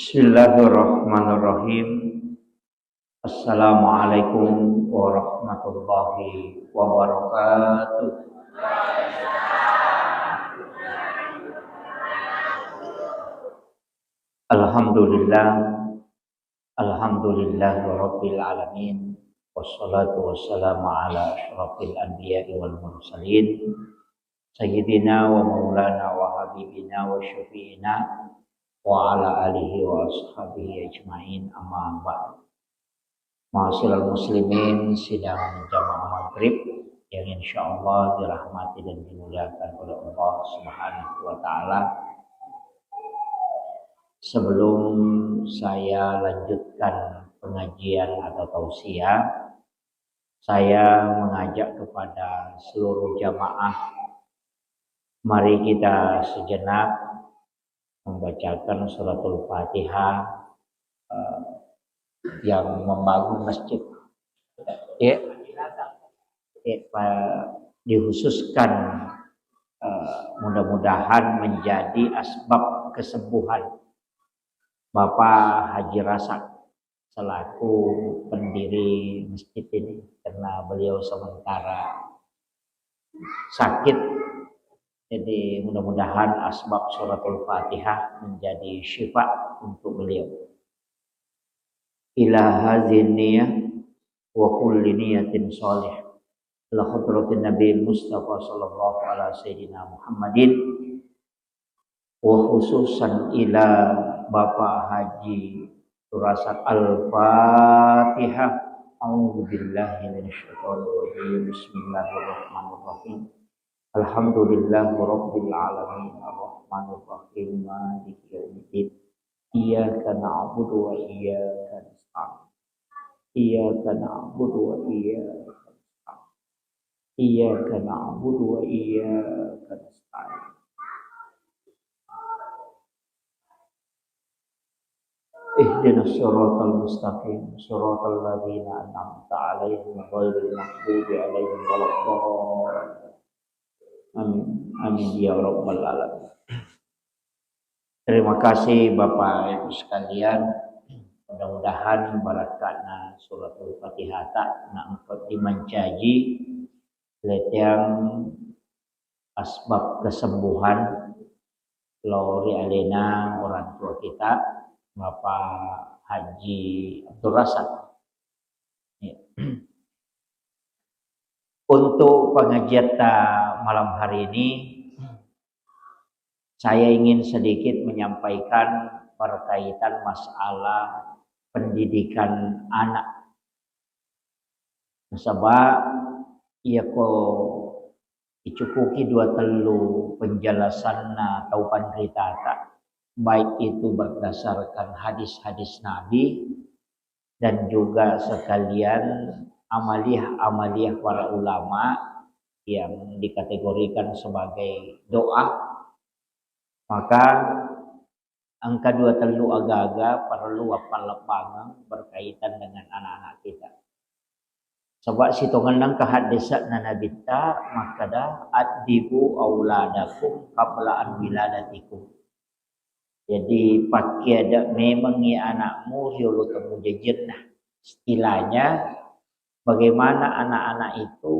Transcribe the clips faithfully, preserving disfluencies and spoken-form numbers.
Bismillahirrahmanirrahim. Assalamualaikum warahmatullahi wabarakatuh. Alhamdulillah. Alhamdulillahirabbil alamin. Wassalatu wassalamu ala asyrafil anbiya'i wal mursalin. Sayyidina wa maulana wa habibina wa syafi'ina wa ala alihi wa ashabihi ajma'in, amma ba'du. Ma'asyiral muslimin, sidang jamaah maghrib yang insyaallah dirahmati dan dimuliakan oleh Allah Subhanahu wa Ta'ala. Sebelum saya lanjutkan pengajian atau tausiah, saya mengajak kepada seluruh jamaah, mari kita sejenak membacakan suratul Fatihah, eh, yang membangun masjid. Ya, ya, pa- dikhususkan, eh, mudah-mudahan menjadi asbab kesembuhan Bapak Haji Rasak selaku pendiri masjid ini, karena beliau sementara sakit. Jadi mudah-mudahan asbab suratul Fatihah menjadi syifa untuk beliau. Ila hadhihi niyah wa kulli niyatin shalih. Ila hadratin Nabi Mustafa sallallahu ala sayyidina Muhammadin wa khususan ila Bapak Haji Turasak. Al-Fatihah. A'udzu billahi minasyaitonir rajim. Bismillahirrahmanirrahim. Alhamdulillahi rabbil alamin. Arrahmanirrahim. Maliki yaumiddin. Iyyaka na'budu wa iyyaka nasta'in. Iyyaka na'budu wa iyyaka nasta'in. Iyyaka na'budu wa iyyaka nasta'in. Ihdinas siratal mustaqim, siratal ladzina an'amta 'alaihim ghairil maghdubi 'alaihim waladdallin. Amin. Amin ya rabbal alamin. Terima kasih Bapak Ibu sekalian. Mudah-mudahan barakatna suratul Fatihah ta na engka dimancaji leteang asbab kesembuhan lao ri alena orang tua kita, Bapak Haji Abdul Razak. Ya. Untuk pengajian ta malam hari ini, saya ingin sedikit menyampaikan berkaitan masalah pendidikan anak. Nasaba iyako icukuki dua tellu penjelasanna tau panritata, baik itu berdasarkan hadis-hadis Nabi dan juga sekalian amaliah-amaliah para ulama yang dikategorikan sebagai doa, maka engka dua tellu aga-aga parellu appallebbangeng berkaitan dengan anak-anak kita. Sebab sitongenna engka haddese'na Nabitta makkeda, "Addibu auladakum qabla an wiladatikum." Jadi, pakkiade memengngi anakmu riolo temujajienna. Istilahnya, bagaimana anak-anak itu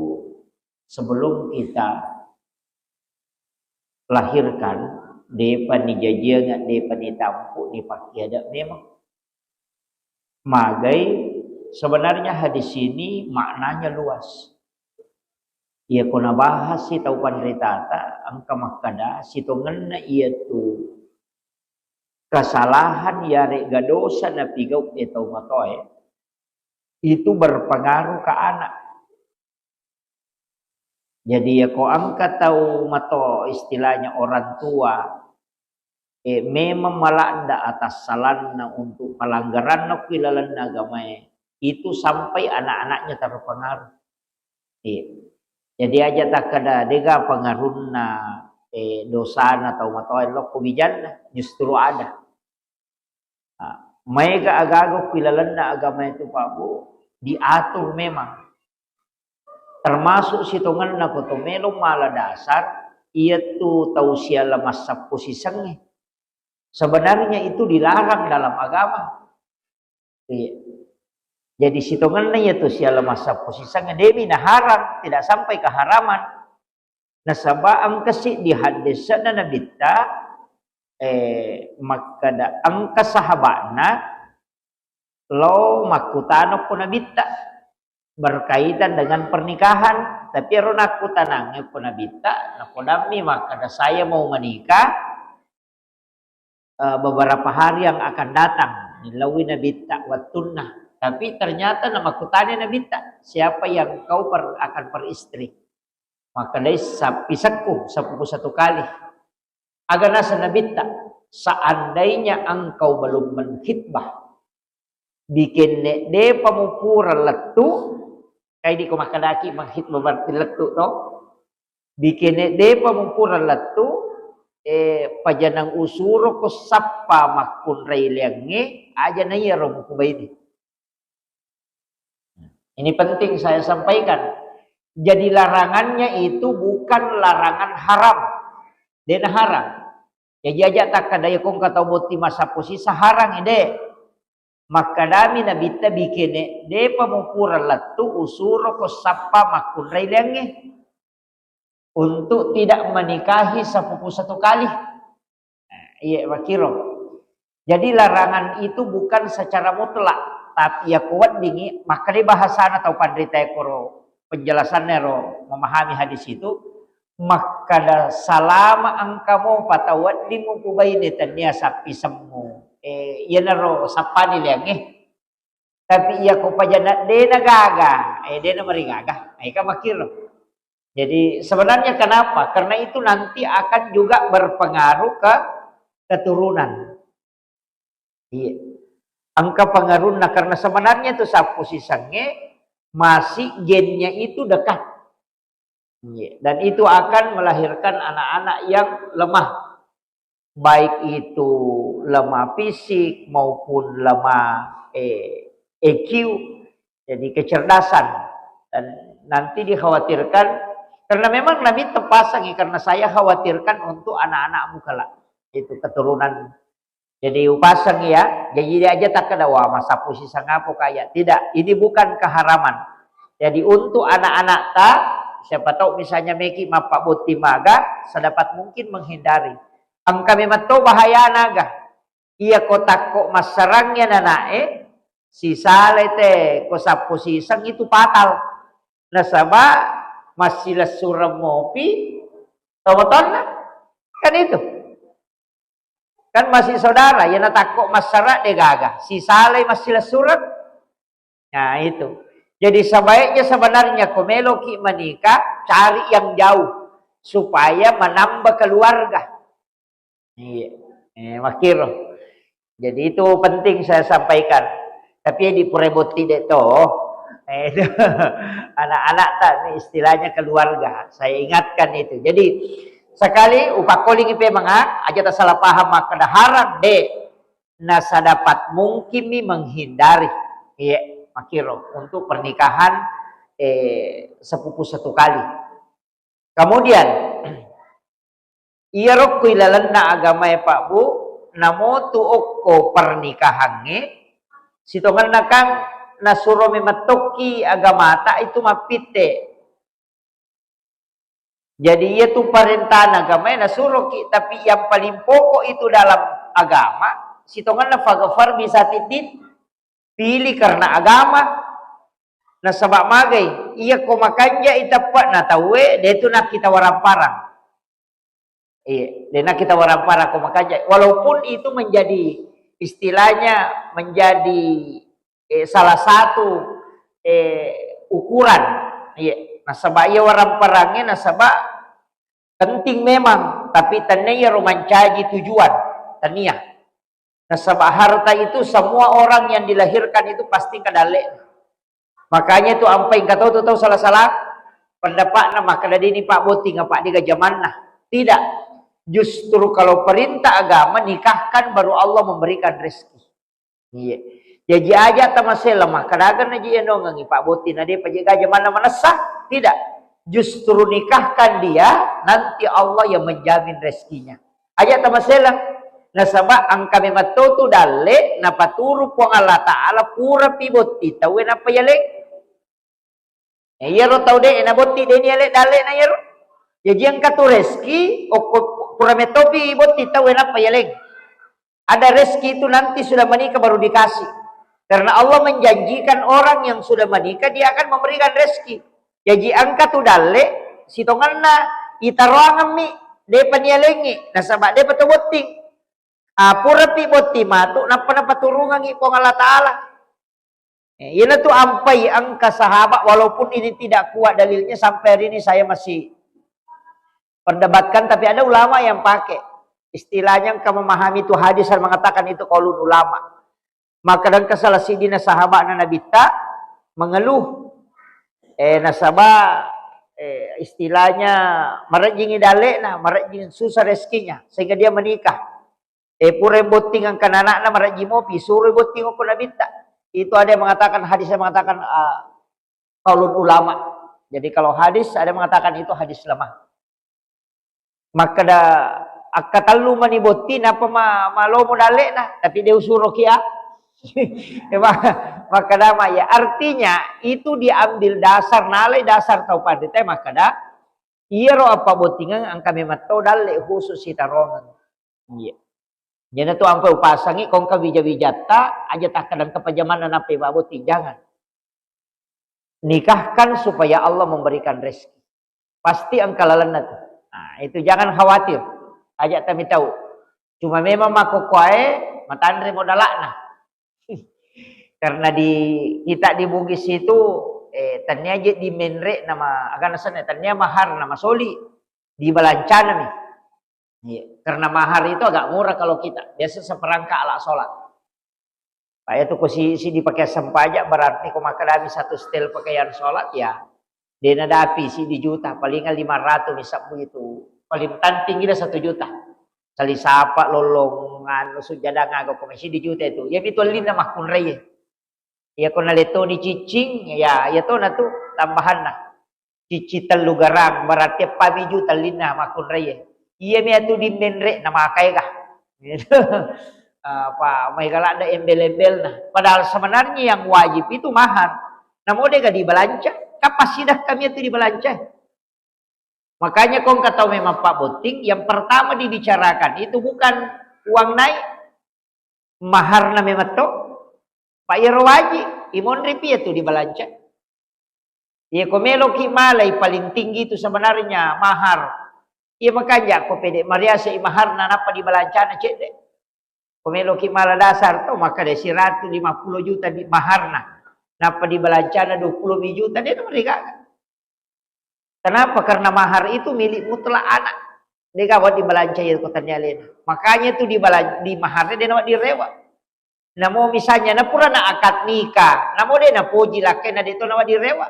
sebelum kita lahirkan, depa nijajiang, depa nitampu, dipakkiade memeng. Magai, sebenarnya hadis ini maknanya luas. Iyako nabahas si tau panritata, engka makkeda, sitongenna iyatu kesalahan yarega dosa napigau e tau matoe, itu berpengaruh ke anak. Jadi, yako engka tau mato, istilahnya orang tua, eh, memang malanda atas salanna untuk pelanggaranna ku ilalenna agamae, itu sampai anak-anaknya terpengaruh. Iya. Jadi, aja takkeda dega pengaruhna, eh, dosana tau matoa lokko bijanna, justru ada. Nah, maega aga-aga ku ilalenna agama itu, Pak Bu, diatur memang. Termasuk sitongenna ko to melo mala dasar, iyatu tau siala massappo sisengnge. Sebenarnya itu dilarang dalam agama. Iya. Jadi sitongenna iya tu siala massappo siseng demi naharang, tidak sampai keharaman. Nasaba engka siddi haddesse'na Nabitta, eh, makkeda engka sahaba'na lao makkutana ko Nabitta berkaitan dengan pernikahan, tapi ero nakkutanangnge ko Nabitta, napodammi makkeda, "Saya mau menikah, eh, beberapa hari yang akan datang." Nilauwi Nabitta wettunna. Tapi ternyata namakkutana Nabitta, "Siapa yang kau per-, akan peristri?" Makkedai, "Sappisekku, seppuku satu kali." Aga naseng Nabitta, "Seandainya engkau belum mengkhitbah, bikenne depa mupura lettu," kai diko makkedaki mengkhitbah berarti lettu to, "bikenne depa mupura lettu, eh, pajanang usuroko sappa makkunrai leangnge, aja naiyaro mukubaine." Ini penting saya sampaikan. Jadi larangannya itu bukan larangan haram. Dena haram. Jaji aja takkada iya ko engka tau botting massappo siseng harang, de. Makkedami Nabitta, "Bikene depa mupura lettu usuroko sappa makkunrai leangnge untuk tidak menikahi sepupu satu kali." Nah, iya, makiro. Jadi larangan itu bukan secara mutlak, tapi iya ko weddingi, makkeda bahasana tau panrita koro penjelasanna ro memahami hadis itu, makkeda, "Salama engka mopa tau wedding mupubaine tennia sappisemmu, eh, iyanaro sappani leangnge." Tapi iya ko pajana dena gaga, eh, dena marigaga, eh, kan makkiro. Jadi sebenarnya kenapa? Karena itu nanti akan juga berpengaruh ke keturunan. Iya. Engka pengaruhna karena sebenarnya itu sappo sisengnge masih gennya itu dekat. Iya. Dan itu akan melahirkan anak-anak yang lemah. Baik itu lemah fisik maupun lemah, eh, E Q. Jadi kecerdasan. Dan nanti dikhawatirkan, karena memang Nabi tepasangi, karena saya khawatirkan untuk anak-anakmu kelak. Itu keturunan. Jadi upasang ya, jadi dia aja takkeda, "Wah, massappo siseng apa kaya." Tidak, ini bukan keharaman. Jadi untuk anak-anak ta, siapa tahu misalnya meki mappabbotting maga, sedapat mungkin menghindari. Engka memang to bahayana ga. Iya ko takko massarang ya nanae, sisalai te ko sappo siseng itu fatal. Nasaba massilessureng mopi tomatoanna. Kan itu. Kan masih saudara, ya natakko massara de gaga. Sisalai massilessureng. Nah, itu. Jadi sebaiknya sebenarnya ko meloki menikah, cari yang jauh supaya menambah keluarga. Iya. Eh, makkiro. Jadi itu penting saya sampaikan. Tapi di pura botting de to. Eh, itu. Anak-anak tak, ini istilahnya keluarga. Saya ingatkan itu. Jadi sekali upakkolingi pe manga, aja tak salah paham makkeda harang de. Nah, sedapat mungkin mi menghindari. Iya, makkiro untuk pernikahan, eh, sepupu satu kali. Kemudian, iyaro ko ilalenna agamae, Pak, Bu, namotu okko pernikahangnge, sitongenna kan nasuro memettokki agamata itu mappitte. Jadi, iya tu parentana agamae nasuroki, tapi yang paling pokok itu dalam agama, sitongenna faghfar bizatiddin, pilih karena agama. Nasaba magai, iya ko makanja i teppa na tauwe, de tu nakkita waramparang. Iya, de nakkita waramparang ko makanja. Walaupun itu menjadi istilahnya menjadi, eh, salah satu, eh, ukuran. Iya, nasaba iya waramparangnya nasaba penting memang, tapi tennia ro mancaji tujuan, tennia. Nasaba harta itu semua orang yang dilahirkan itu pasti engka dalle'na. Makanya itu ampai engka tau tu tau salah-salah pendapatna makkeda dini Pak Botting apa dega jamanna. Tidak. Justru kalau perintah agama nikahkan baru Allah memberikan rezeki. Iya. Jaji aja tamasela makkeda aga naji enongengi Pak Botting na depa je gaja manna manessa. Tidak. Justru nikahkan dia, nanti Allah yang menjamin rezekinya. Aja tamasela. Nasaba engka memetto tu dalle napaturu Puang Allah Ta'ala, purapi botti tauwe nappa yaleng. Eh, iyaro tau de' nabotti, de' niale dallena iyaro. Jaji engka tu reski, okko pura metopi botti tauwe nappa yaleng. Ada reski itu nanti sudah menikah baru dikasih. Karena Allah menjanjikan orang yang sudah menikah, Dia akan memberikan reski. Jaji engka tu dalle, sitongenna itaroangemmi, de'pa nialengi, nasaba de'pa to botting. Ah, purapi botting matu, nappa napaturungengi Puang Allah Ta'ala. Eh, iyanatu ampai engka sahabat, walaupun ini tidak kuat dalilnya, sampai hari ini saya masih perdebatkan, tapi ada ulama yang pakai istilahnya engka memahami itu hadis dan mengatakan itu qaulul ulama. Maka engka salah sidina sahabatna Nabitta mengeluh, eh, nasaba, eh, istilahnya marejjingi dallena, marejjing susah rezekinya, sehingga dia menikah. Eh, pura botting engka anakna marejji mopi, suruh botting ko Nabitta. Itu ada yang mengatakan, hadisnya mengatakan, ah, qaulul ulama. Jadi kalau hadis ada yang mengatakan itu hadis lemah. Makkeda, akkatellu mani botting, nappa ma-, malomo dallena, tapi de' usuroki, ah. Ema-, makkeda ma, ya, artinya itu diambil dasar, nalai dasar tau panrita makkeda, iyaro appabottingeng engka memetto dalle khusus sitarongeng. Iya. Iyanatu ampai upasangi, ko engka wija-wijatta, aja takkeda engka pajamanna nappa ibabotting, jangan. Nikahkan supaya Allah memberikan rezeki. Pasti engka lalenna tu. Nah, itu jangan khawatir. Aja tami tau. Cuma memang makkokkoe matanre modalakna. Karena di kita di Bugis itu, eh, tania je di menre nama, agana sana, tania mahar nama soli, dibalancanami. Iya, karena mahar itu agak murah kalau kita. Biasa seperangkat alat sholat. Pak, itu ko si, si dipakai sempajang, berarti ko makkedami satu setel pakaian sholat, ya, dena dapi si di juta, palingan lima ratus misal begitu. Paling tanting gila satu juta. Kali sapa, lollong, anu, sujadang, aga ko si di juta itu. Ya, itu linna makkunrai. Iya, ko nalettoni ciccing, ya, iya tona tu tambahanna. Cicci tellu garang, berarti eppami juta linna makkunraie. Iya mi atu di menre na makaega. Apa, maega ladde embel-embelna. Padahal sebenarnya yang wajib itu mahar. Namo dega dibalanca, kapasidah kami itu dibalanca. Makanya kong kata memang Pak Botting, yang pertama dibicarakan itu bukan uang naik, maharna memetto, Pak, iyaro waji, imonri pi iyatu dibalanca. Iya, ko meloki malai paling tinggi itu sebenarnya mahar. Iya, makanja ko pede mariase i maharna nappa dibalancana cedde. Ko meloki mala dasar to, maka de siratu lima puluh juta di maharna. Nappa dibalancana dua puluh juta, de to mereka. Kenapa? Karena mahar itu milik mutlak anak. Dega wedding balanca iya ko tania alena. Makanya itu di balan-, di maharnya de na wedding rewa. Namo misalnya na pura na akad nikah, namo de na poji lakkena de to na wedding rewa.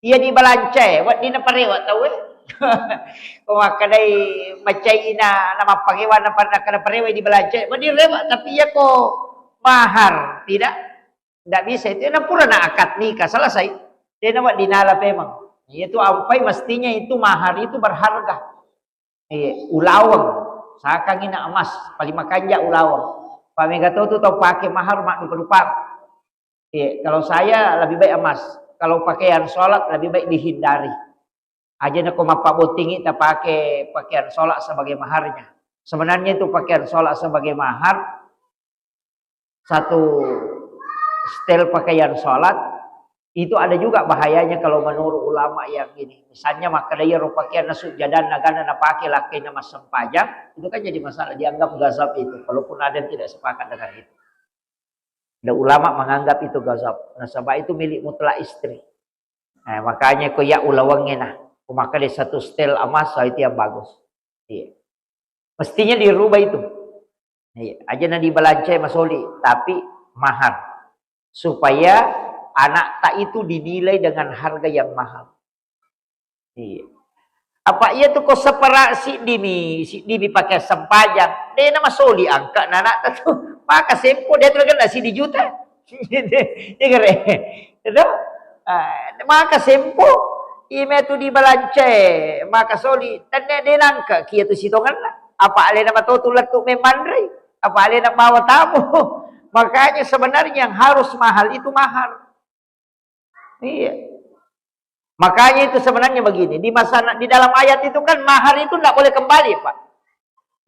Iya dibalanca e, wedding na parewa tau e. Ko makkedai macai na, na mapparewa na par-, na parewa dibalanca e, wedding rewa, tapi iya ko mahar tidak. Ndak bisa itu, na pura na akad nikah, selesai. Dena wedding nala pemang. Iya tu ampai mestinya itu mahar itu berharga. Iya, ulaweng. Sakangi na emas, paling makanja ulaweng. Pamega to tu tau pake mahar mak dupa-dupa. Iya, kalau saya lebih baik emas. Kalau pakaian sholat lebih baik dihindari. Aja nako mappabottingi tapake pakaian sholat sebagai maharnya. Sebenarnya itu pakaian sholat sebagai mahar, satu setel pakaian sholat, itu ada juga bahayanya kalau menurut ulama yang ini. Misalnya makkeda iyaro pakaian nasu jadan nagana napake lakkainna massempajang, itu kan jadi masalah, dianggap gazab itu, walaupun ada yang tidak sepakat dengan itu. Dan ulama menganggap itu gazab. Nasaba itu milik mutlak istri. Nah, makanya ko ya ulawangnge nah, ko makkeda satu setel emas, itu yang bagus. Iya. Mestinya dirubah itu. Iya, aja na dibalancai masoli, tapi mahar. Supaya anakta itu dinilai dengan harga yang mahal. Iya. Apa iya tu ko separa siddimi, siddimi pakai sempajang. De na masoli angka na anakta tu. Maka sempo de tu kena siddi juta. Iya kare. Itu? Ah, maka sempo, ime tu dibalancae, maka soli, tenne de nangka kia tu sitonganna. Apa alena matotu lettu memmanrei. Apa ale na bawa tamu? Makanya sebenarnya yang harus mahal itu mahar. Iya. Makanya itu sebenarnya begini, di masa di dalam ayat itu kan mahar itu ndak boleh kembali, Pak.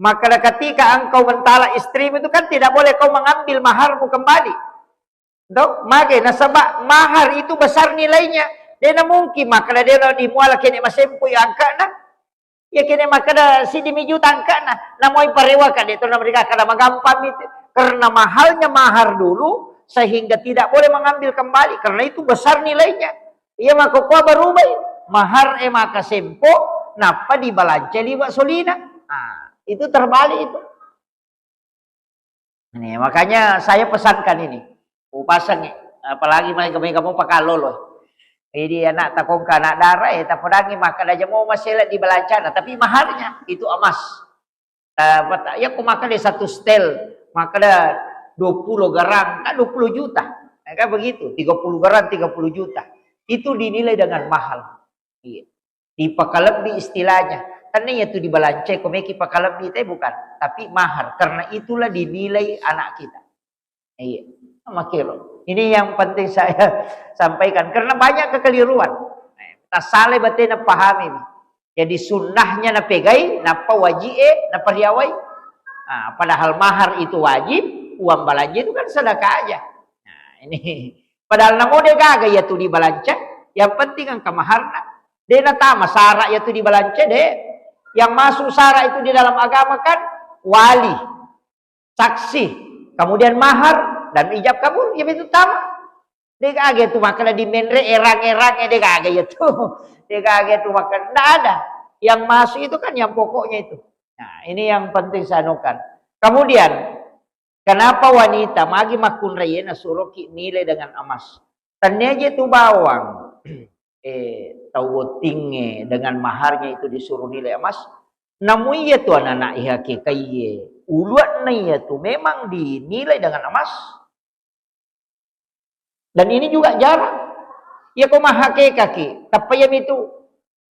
Maka ketika engkau mentala istrimu itu kan tidak boleh kau mengambil maharmu kembali. Toh, mage nasaba mahar itu besar nilainya. De na mungkin makkeda de na dimuala kene masempo ya angkana. Ya kene makkeda siddi mi juta angkana. Namoi parewa ka de to na mereka kada magampang itu. Karena mahalnya mahar dulu sehingga tidak boleh mengambil kembali karena itu besar nilainya. Iya makkokkoe barubai mahar e makkasempo nappa dibalanca liwe solina. Nah, itu terbalik itu. Ini makanya saya pesankan ini. Upasang, apalagi mai kamu pakalolo. Jadi anak takongka anak dara eh tapodangi makkeda jamo masela di balancana tapi maharnya itu emas. Eh, apa ta-, ya ko makkeda satu setel, makkeda dua puluh garang, kan dua puluh juta. Ya kan begitu, tiga puluh garang tiga puluh juta. Itu dinilai dengan mahal. Iya. Dipakalebbi istilahnya. Kan iya tu dibalanca ko meki pakalebbi te bukan, tapi mahar. Karena itulah dinilai anak kita. Iya. Makiro. Ini yang penting saya sampaikan karena banyak kekeliruan. Tasale batena pahami. Jadi sunnahnya napegai, nappa waji'e napariawai. Nah, padahal mahar itu wajib, uang belanja itu kan sedekah aja. Nah, ini padahal namo de gaga ya tu dibalanca, yang penting engka maharna. De natama sara ya tu dibalanca de. Yang masuk sara itu di dalam agama kan wali, saksi, kemudian mahar dan ijab kabul, ya itu tama. De gaga tu makkeda di menre erang-erang de gaga ya tu. De gaga tu makkeda ndak ada. Yang masuk itu kan yang pokoknya itu. Nah, ini yang penting saya anukan. Kemudian kenapa wanita magi makkunraie nasuroki nilai dengan emas? Tennia je tu bawang, eh, tau bottingnge dengan maharnya itu disuruh nilai emas. Namu iya tu anak-anak ihakikaiye, uluanna iya tu memang dinilai dengan emas. Dan ini juga jarang. Iya ko mahakekaki, tappa iya mitu,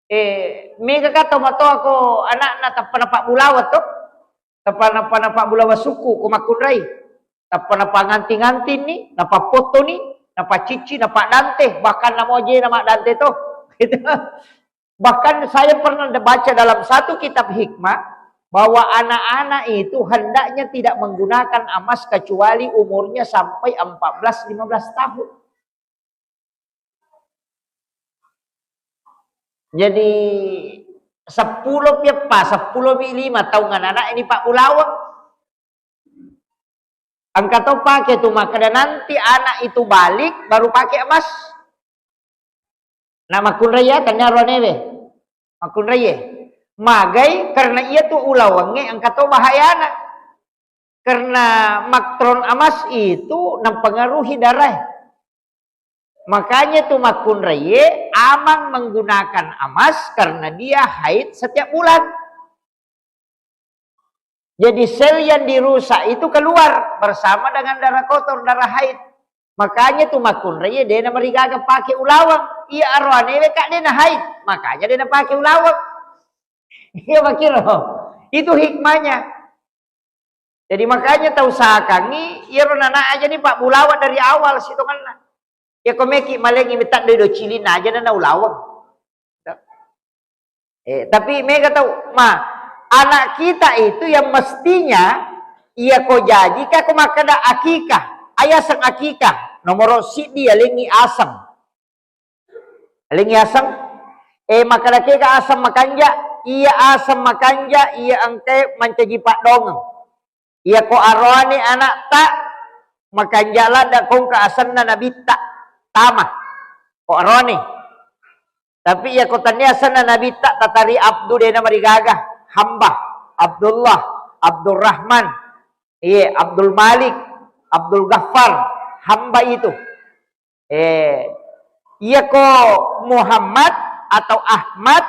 eh, mega ka tau matoa ko anakna tappa napabbulawa to. Tappa nappa napabbulawa suku ko makkunrai. Tappa napanganti-ngantinni, napappottoni, napacicci, napaddante, bahkan namo ajena maddante to. Gitu. Bahkan saya pernah baca dalam satu kitab hikmah bahwa anak-anak itu hendaknya tidak menggunakan emas kecuali umurnya sampai empat belas lima belas tahun. Jadi seppulo pi eppa, seppulo pi lima taung anak-anak ini Pak Bulawang. Engka to pake tu makkeda nanti anak itu balik baru pake emas. Na makkunrai ya, tennia roanewe. Makkunrai ye. Magai karena iya tu ulawengnge engka to bahayana. Karena matron emas itu mempengaruhi darah. Makanya tu makkunrai ye aman menggunakan emas karena dia haid setiap bulan. Jadi sel yang dirusak itu keluar bersama dengan darah kotor, darah haid. Makanya tu makkunrai de na marigaga pake ulaweng. Iya aroanewe ka de na haid, makanya de na pake ulaweng. Iya makiro. Itu hikmahnya. Jadi makanya tau sakangi iyaro nana aja ni Pak Bulawa dari awal sitongenna. Ya ko meki malengi mita do cilinna aja na ulaweng. Eh, tapi mega tau, ma, anak kita itu yang mestinya iya ko jaji ka ko makkeda akikah, ayaseng akikah, nomoro siddi alengi aseng. Alengi aseng, eh, makkeda kega aseng makanja, iya aseng makanja, iya engkae mancaji paddongeng. Iya ko aroane anakta, makanja ladda kongka asenna nabitta, tama. Ko aroane. Tapi iya ko tennia asenna nabitta, tatari Abdu de na marigaga, hamba, Abdullah, Abdurrahman, iye, Abdul Malik, Abdul Ghaffar, hamba itu. Eh, iya ko Muhammad atau Ahmad,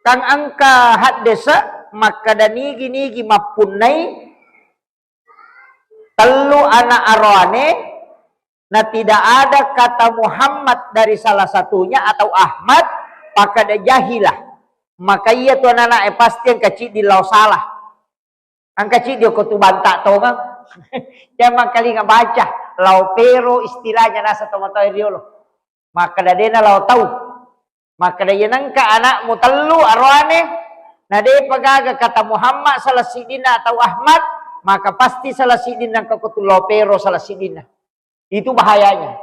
kang engka haddese makkeda nigi-nigi mappunnai tellu anak aroane, na tidak ada kata Muhammad dari salah satunya atau Ahmad, pakkeda jahilah. Maka iya tu anak-anak e pasti engka ciddi lao salah. Engka ciddi ko tu banta tongeng. Jangan mangkalinga baca. Lao pero istilahnya nasa tomatoa riolo. Makkeda dena lao tau. Makkeda, "Iya nengka anakmu tellu aroane, na depa gaga kata Muhammad salah siddinna atau Ahmad, maka pasti salah siddinna engka ko tu lao pero salah siddinna." Itu bahayanya.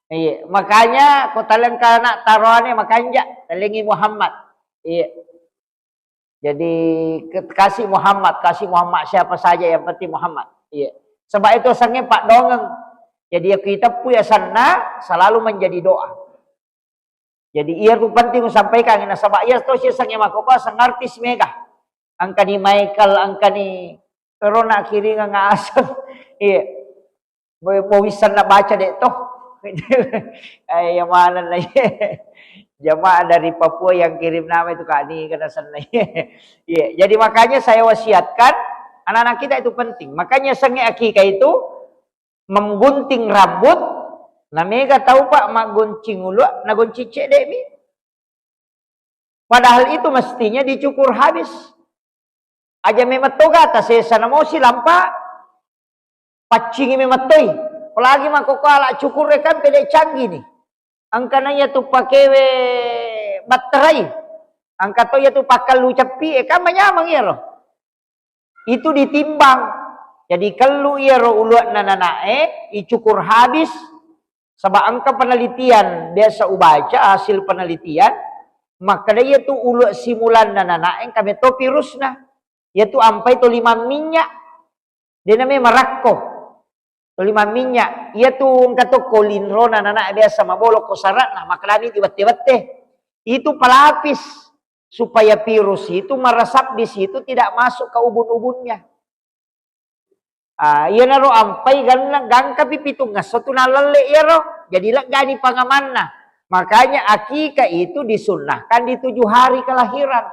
Iya, makanya ko talengka anak taroane makanja, talengi Muhammad. Iya. Jadi, ke-, kasih Muhammad, kasih Muhammad, siapa saja yang penting Muhammad. Iya. Sebab itu asengnge paddongeng. Jadi, aku iteppu asenna selalu menjadi doa. Jadi, iya tu penting usampaikan, nasaba iya to si asengnge makkokkoe aseng artis mega. Engkani Michael, engkani, ero nakkiringeng aseng. Iya. Bo-, bo wissenna baca dek toh. Eh, yang mana lah, iya. Jamaah dari Papua yang kirim nama itu Kak Ni kena senna. Iya, jadi makanya saya wasiatkan anak-anak kita itu penting. Makanya senge akikah itu menggunting rambut, na mega tau, Pak, maggoncing ulu, na goncing cedek mi. Padahal itu mestinya dicukur habis. Aja memang toga tasesa namosi lampa paccingi memang toi. Apalagi makkokkoe ala cukur e kan pede canggih ni. Engkana iya tu pakewe batterai. Engka to iya tu pakkallu ceppi e kan manyameng iyaro. Itu ditimbang. Jadi kellu iyaro ulu'na nanae, icukur habis. Saba engka penelitian, biasa ubaca hasil penelitian, makkeda iya tu ulu simulanna nanae engka metto virusna. Iya tu ampai toli mamminnya. Dena me marakko. Toli mamminnya. Iya tu engka to ko linrona nanae biasa mabolo ko sara'na, makkedani di wette-wette. Itu pelapis. Supaya virus itu meresap di situ, tidak masuk ke ubun-ubunnya. Ah, iyanaro ampai ganna, gangkapi pitungngesso tu nallelle iyaro. Jadi leggani pangamanna. Makanya akikah itu disunnahkan di tujuh hari kelahiran.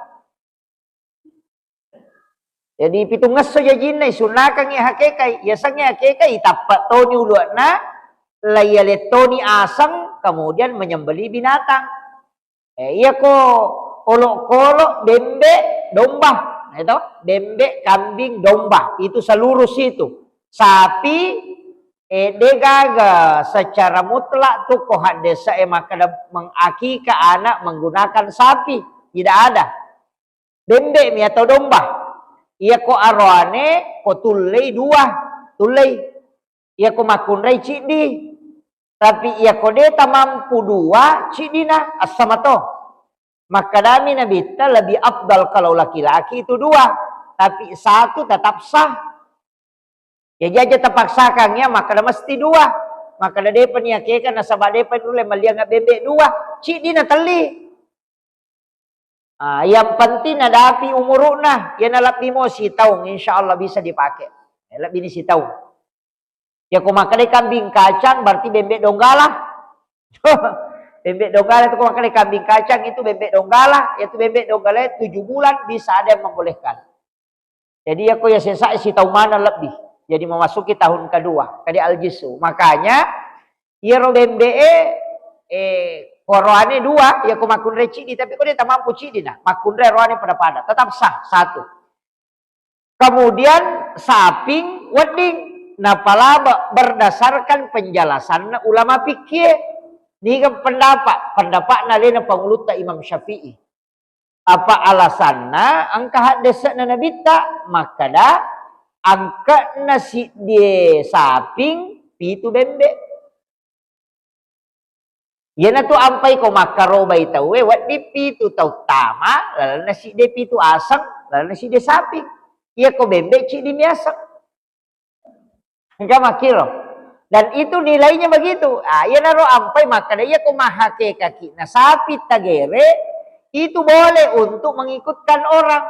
Jadi pitungngesso jajinna isunnakangngi hakekai. Yasengnge hakekai itappa toni ulu'na, laiyalettoni aseng, kemudian menyembelih binatang. Eh, iyako olokolo bembe domba, eh, to? Bembe, kambing, domba, itu seluruh situ. Sapi, eh, degaga secara mutlak tu ko haddesa e makkeda mengakika anak menggunakan sapi, tidak ada. Bembe mi atau domba. Iyako aroane ko tullei dua, tullei. Iyako makkunrai ciddi. Tapi iyako de tamampu dua, ciddina, assamato. Makkedami Nabitta lebih afdal kalau laki-laki itu dua, tapi satu tetap sah. Jadi aja terpaksakan ya, makkeda mesti dua. Makkeda depa niakeka nasaba depa nulle maliang bembe dua, ciddina telli. Ah, yang penting nadapi umuru'na, iyana lebbi mo sitaung, insya Allah bisa dipakai. Ya, lebbi ni sitaung. Ya, ko makkeda kambing kacang berarti bembe donggala. Bembe donggala itu ko makkeda kambing kacang itu bembe donggala, ya itu bembe donggala tujuh bulan bisa ada yang membolehkan. Jadi, iyako iya sesa sitaung maneng lebbi. Jadi, memasuki tahun kedua. Kade aljisu. Makanya, iyaro bembe e, eh, koroane dua, iyako makkunrai ciddi, tapi ko de tamampu ciddi, nah, makkunrai roane pada-pada. Tetap sah, satu. Kemudian, saping wedding. Napalaba berdasarkan penjelasanna ulama fikih. Niga pendapat? Pendapatna alena pangulutta Imam Syafi'i. Apa alasanna engka haddesse'na Nabitta makkeda, angke'na siddie saping, pitu bembe. Iyanatu ampai ko makkarobai tauwe, wedding pitu tau tama, lalenna siddie pitu aseng, lalenna siddie saping. Iyako bembe ciddi mi aseng. Engka makkiro. Dan itu nilainya begitu. Ah, iyanaro ampai makkeda, iyako mahakekaki na sapi tagere, itu boleh untuk mengikutkan orang.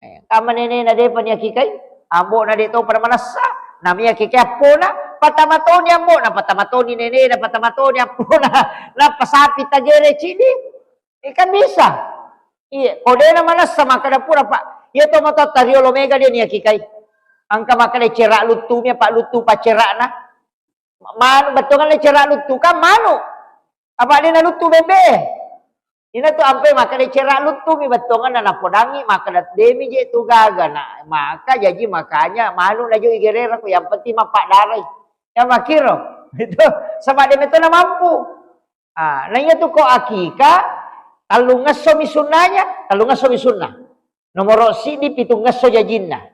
Eh, kama nenena depa niakikai, ambo'na de to pada manessa, namiakike appona, patama toni ambo'na, patama toni nenena, patama toni appona, nappa sapi tagere cidi. Eh, kan bisa. Iya, ko dena manessa makkeda pura, Pak. Iya to matoatta riolo mega de niakikai. Engka makkeda cera luttumi, apa luttu paccerana. Manu, bettuanna cera luttu kan manu. Apa dena luttu bebbe? Ina tu ampe makkeda cera luttungi bettuanganna napodangi makkeda demi je tu gaga na maka jaji makanya manu najo igerera ku yang penting mappaddarai. Ya makiro. Itu sebab de metto na mampu. Ah, na iya tu ko akika tallungesso mi sunnanya, tallungesso mi sunnah. Nomoro sidi pitungesso jajinna.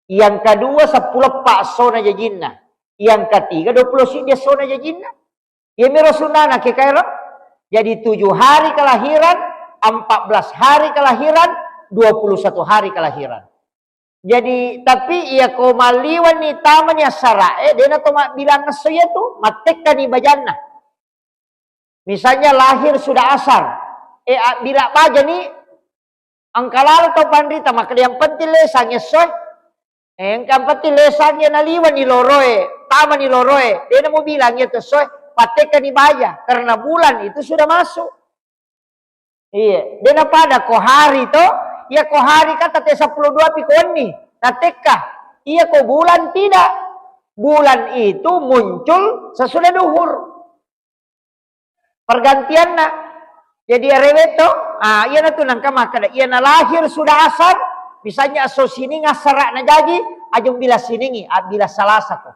Yang kedua seppulo eppa essona jajinna. Yang ketiga dua puluh sidi essona jajinna. Iyamiro sunnana akikaero. Jadi tujuh hari kelahiran, empat belas hari kelahiran, dua puluh satu hari kelahiran. Jadi tapi iya ko malliwenni tamani assara'e, dena to mabbilang esso iya tu, mattekkani bajanna. Misalnya lahir sudah asar, eh, abbila baja ni engka lalo tau panrita makkeda yang penting lesang essoe. Eh, engka yang penting lesang ya naliwani loroe, tamani loroe. Dena mubilang ya essoe, pattekkani baja karena bulan itu sudah masuk. Iya, dena pada ko hari to, ya ko hari kata te sepuluh dua pi ko wenni, tatekka. Iya ko bulan tidak. Bulan itu muncul sesudah duhur. Pergantianna. Jadi arewe to, ah, iyana tu nangka makkeda, iyana lahir sudah asar, misalnya esso sining assara na jaji, ajung bila siningi, ah, bila salasa ko.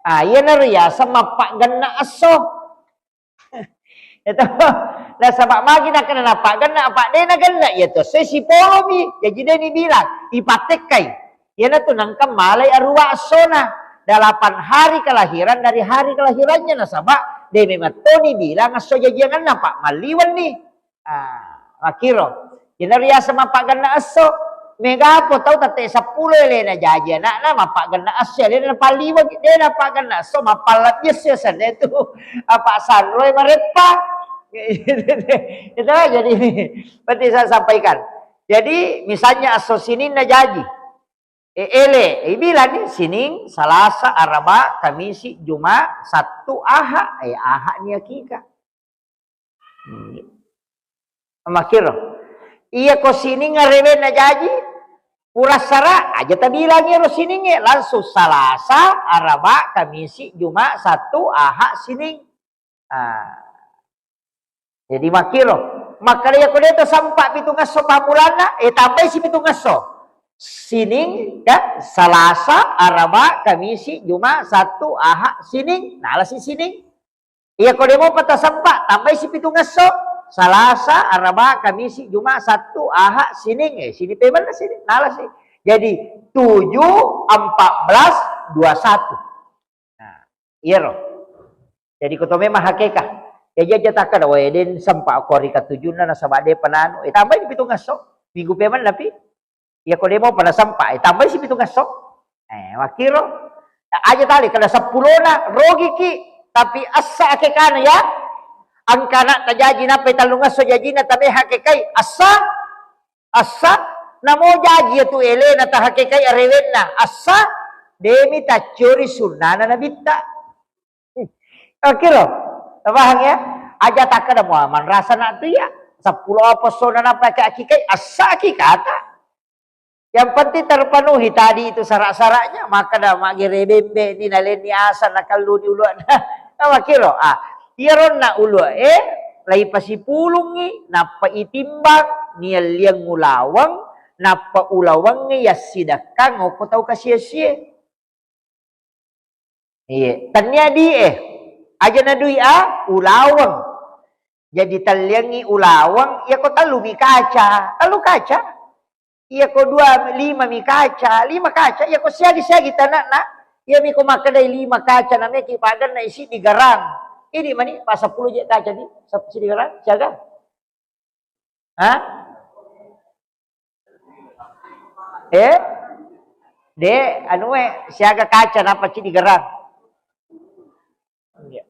Ah, iyana riaseng mappaggenna esso. Itu. Nasaba magi nakkeda nappaggenna, apa de nagenna iya to, sai sipolomi, jaji de nibilang, ipattekkai. Iyanatu nengka malai aruwa essona, delapan hari kelahiran dari hari kelahirannya, nasaba de memettoni bilang esso jajiangenna, Pak, malliwenni. Ah, makkiro. Iyana riaseng mappaggenna esso. Megapo tau tette seppulo elena jaji anakna mappaggenna esso, elena napalliweng, de nappaggenna esso, mappallebbi esso senna tu. Apa sanroi mareppa. Itu jadi ini penting saya sampaikan. Jadi misalnya esso sininna jaji. E, ele, e, bilang nih, Sining, Salasa, Araba, Kamisi, Juma, Sattu, Aha. Eh, Aha ni akika. Hmm. Makkiro. Iya ko sining arewenna jaji, pura sara, aja tabilang ero siningnge, langsung Salasa, Araba, Kamisi, Juma, Sattu, Aha, Sining. Ah. Jadi makkiro, makkeda iya ko de to sempa pitungesso pammulanna, eh, tambai si pitungesso. Sining, ya, Salasa, Araba, Kamisi, Juma, Sattu, Aha, Sining. Nala si Sining. Iya ko de mopa tasempa, tambai si pitungesso. Salasa, Araba, Kamisi, Juma, Sattu, Aha, Sining. Eh, sini pemenna sini, nala si. Jadi tujuh, empat belas, dua satu. Nah, iyaro. Jadi ko to memang hakeka. Jaji aja takkeda, "Wae, den sempa ko ri katujunna nasaba de penanu." Eh, tambai pitungesso. Minggu pemenna pi. Iya ko de mopa nasempa, eh, tambai si pitungesso. Eh, makkiro. Aja tali kena seppulona, rogiki. Tapi essa akekana ya. Engka anak tajaji nappai tellungesso jajina tabe hakekai. Essa, essa, namo jaji ya tu elena tahakekai arewenna. Essa, demi tacciori sunnana nabitta. Oke lo, paham ya? Aja takkeda mua manrasa nak tu ya. Seppulo apa sona napake akikai, assa akikata. Yang penting terpenuhi tadi itu syarat-syaratnya, makkeda maggere bembe ni, nalenni asang, nakelluni ulu'na. Makkiro, ah, iyaronna ulu'e, eh, lai pasipulungi, nappa itimbang, nialliang ulaweng, nappa ulawengnge yassidekkang okko tau kasie-sie. Iye, tennia di e. Aja na dui a, ulaweng. Jadi telliangi ulaweng, iya ko tellu mi kaca, tellu kaca. Iya ko dua, lima mi kaca, lima kaca. Iya ko siagi-siagi tanakna, iya mi ko makkedai lima kaca, nameki paganna isi digarang. Ini mani, pa seppulo je kaca di, sep-, si digarang, siaga. Hah? Eh? De, anu e, siaga kaca napa ci digerang. Iya.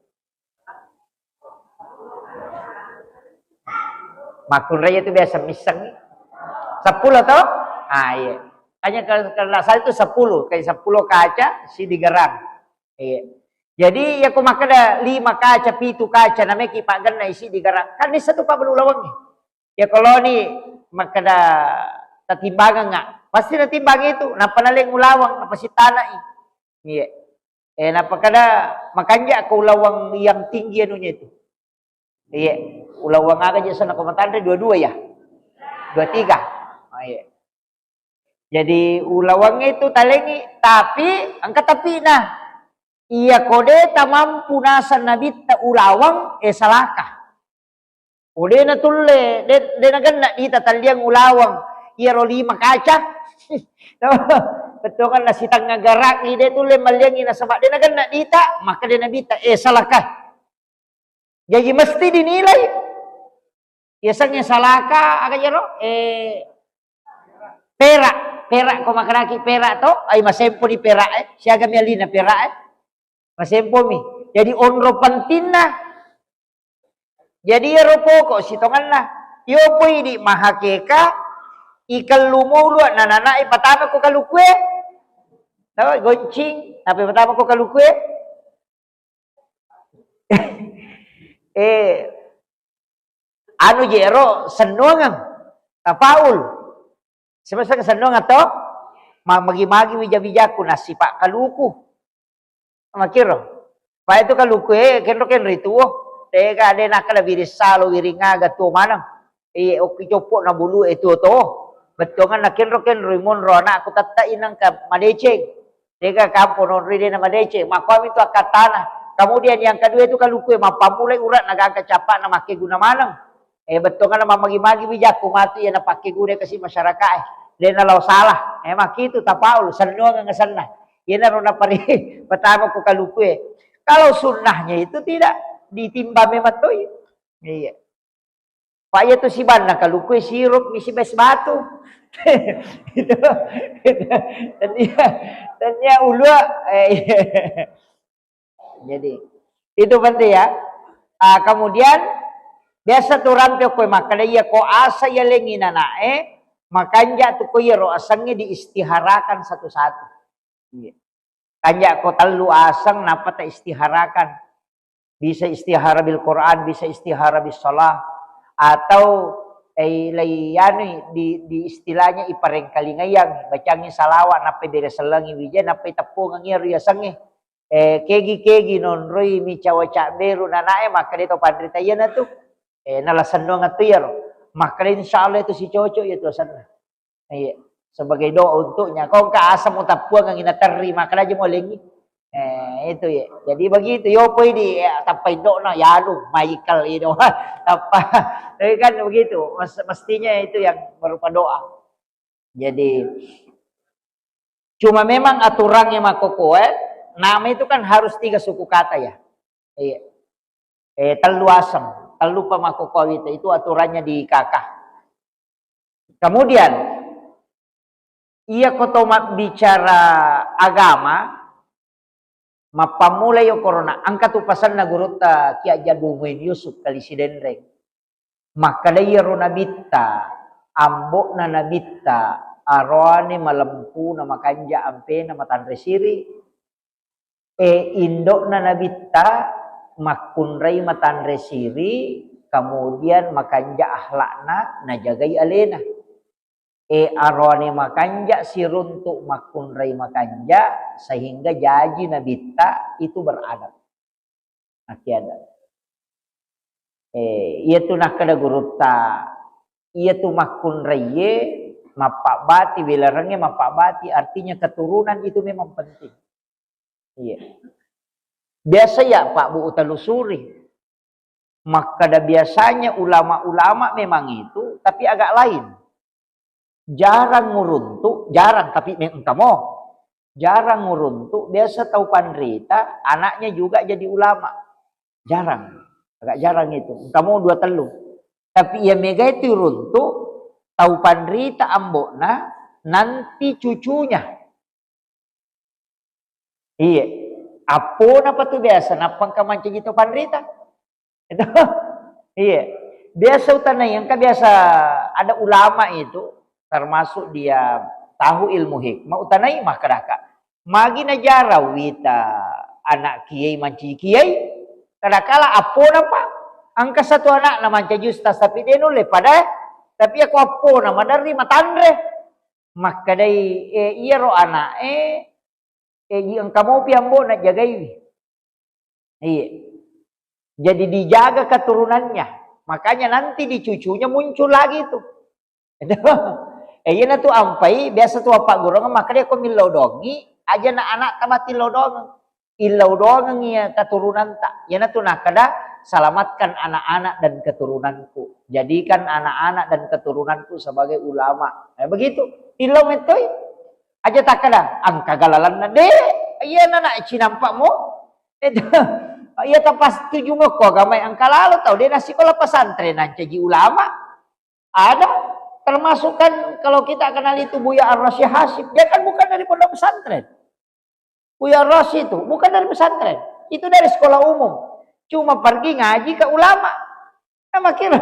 Makkunrai itu biasa misseng. Seppulo to? Ah, iya. Hanya kalau, kalau nggak salah itu sepuluh, kayak sepuluh kaca si digerang. Iya. Jadi, iya ko makkeda lima kaca, pitu kaca, nameki paganna isi digerang. Kan nissa tu pabbalu lawangnge. Iya ko loni makkeda tatimbangengnga, pasti natimbang itu, nappa naleng ulaweng, nappa sitanai. Iya. Eh, nappa kada makanja ko ulaweng yang tinggi anunya itu. Iya, ulawang aga je sana ko matanre dua-dua ya? Dua tiga. Oh, iya. Jadi ulawang itu talengi, tapi engka tapi nah. Iya ko de tamampu naseng nabitta ulawang, eh, salaka. Oh, de natulle, de, de nagenna dita talliang ulawang. Iyaro lima kaca. Bettuanganna sitengnga gerak i de tulle malliangi nasaba de nagenna dita, maka de nabitta, eh, salaka. Jaji mesti dinilai. Yasengnge salaka aga jero? Eh, perak, perak ko makanaki perak to, ai masempo di perak, eh. Siaga mialina perak, eh. Masempomi. Jadi onro pentingna. Jadi iyaro poko sitonganna. Yo poi di mahakeka, ikellu mulu na nana ipatama ko kalukue. Tahu goncing, tapi patama ko kalukue. Eh, anu jero sennuangeng, tafaul. Sebab sennuangeng to, ma-, magi-magi wija-wijaku nasipa kaluku. Makiro. Pa itu kaluku e, kenro-kenro itu. Tega de nakkeda wiring salo, wiring aga tuo maneng. Iye, okki coppo na bulu e tuo to. Bettuanganna kenro-kenro monro anakku tette inangka madeceng. Tega kampo nonroi de na madeceng. Makkuami tu akkattana. Kemudian yang kedua itu kaluku e mappammulai urat na gangka cappa na makkeguna maneng. Eh, bettuanganna mammagi-magi wijakku matu iya napakkeguna kasi masyarakat e. De na lao salah. Eh, makkitu tapaul, sennuangeng asenna. Iyanaro napari pertama ku kaluku e. Kalau sunnahnya itu tidak ditimbang memang toi. Iya. Pak iya tu sibanna kaluku e sirup misi es batu. Itu. Dan iya, dan iya ulua, eh, iya. Jadi, itu penting ya. Ah, kemudian biasa tu rampe ko makkeda iya ko asa iya lengi nanae, makanja tu ko iya ro asengnge diistiharakan satu-satu. Iya. Kanja ko tellu aseng nappa ta istiharakan. Bisa istihara bil Quran, bisa istihara bis salah, atau, eh, lei anu di, di istilahnya iparengkalingaiang, bacangi salawat nappa bere sellengi wija nappa teppungengi ri asengnge. Eh, kegi-kegi nonroi mi cawa cabberu nanae makkeda to panrita iyana tu. Eh, nala sennuangeng tu iyaro. Makkeda insyaallah itu si cocok iya tu asenna. Iya, sebagai doa untuknya. Kau engka asam utappuang angin terri, makkeda aja mau lengi. Eh, itu ya. Jadi begitu. Yo poi di, ya, tappa indokna, ya lu, Michael itu. Tappa. Tapi kan begitu. Mes-, mestinya itu yang berupa doa. Jadi, cuma memang aturannya makkokkoe, nama itu kan harus tiga suku kata ya. Iya. Eh, tellu aseng, tellu pa makkokkoe itu, itu aturannya di K K. Kemudian, iya ko to mabbicara agama, mappammula yo korona, engka tu pasenna gurutta Ki Haji Abdul Muin Yusuf Kali Sidenreng. Makkeda iyaro nabitta, ambo'na nabitta, aroane malempu na makanja ampena matanre siri, e, indo'na nabitta makkunrai matanre siri, kemudian makanja akhlakna, najagai alena. E, aroane makanja siruntu makkunrai makanja, sehingga jaji nabitta itu beradab. Akkiada. Eh, iya tu nakkeda gurutta, iya tu makkunraiye mappabbati, wilarengnge mappabbati, artinya keturunan itu memang penting. Iya. Biasa ya, Pak Bu, utelusuri. Makkeda biasanya ulama-ulama memang itu, tapi agak lain. Jarang nguruntu, jarang, tapi me-, engka mo. Jarang nguruntu, biasa tau panrita, anaknya juga jadi ulama. Jarang. Agak jarang itu. Engka mo dua tellu. Tapi iya mega itu runtu, tau panrita ambo'na, nanti cucunya. Iya. Appona pa tu biasa, nappa engka mancaji to panrita. Itu. Iya. Biasa utanai, engka biasa ada ulama itu, termasuk dia tahu ilmu hikmah, utanai makkedaka. Magi najarang wita anak kiai mancaji kiai? Kadakala appona pa. Engka satu anakna mancaji ustaz, tapi de nulle pada, tapi ako appona maderri matanre. Makkedai, eh, iyaro ana'e, eh, i engka mopi ambo'na jagaiwi. Iya. Jadi dijaga keturunannya. Makanya nanti di cucunya muncul lagi itu. Eh, iyanatu ampai biasa tu appaggurungeng makkeda ko millau dongi, aja na anak tamati lau dongeng. Illau doangengngi iya keturunanta. Iyanatu nakkeda, "Selamatkan anak-anak dan keturunanku. Jadikan anak-anak dan keturunanku sebagai ulama." Eh, begitu. Illau mettoi. Aja takkeda, "Engka galalanna." De', iyana na cinampa mo. Itu. Iya tapas tuju mokko agamae engka lalo tau de' nasikola pesantren nancaji ulama. Ada. Termasuk kan kalau kita kenal itu Buya Ar-Rasyid Hasyim, dia kan bukan dari pondok pesantren. Buya Rasyid itu bukan dari pesantren, itu dari sekolah umum. Cuma pergi ngaji ke ulama. Sama kira.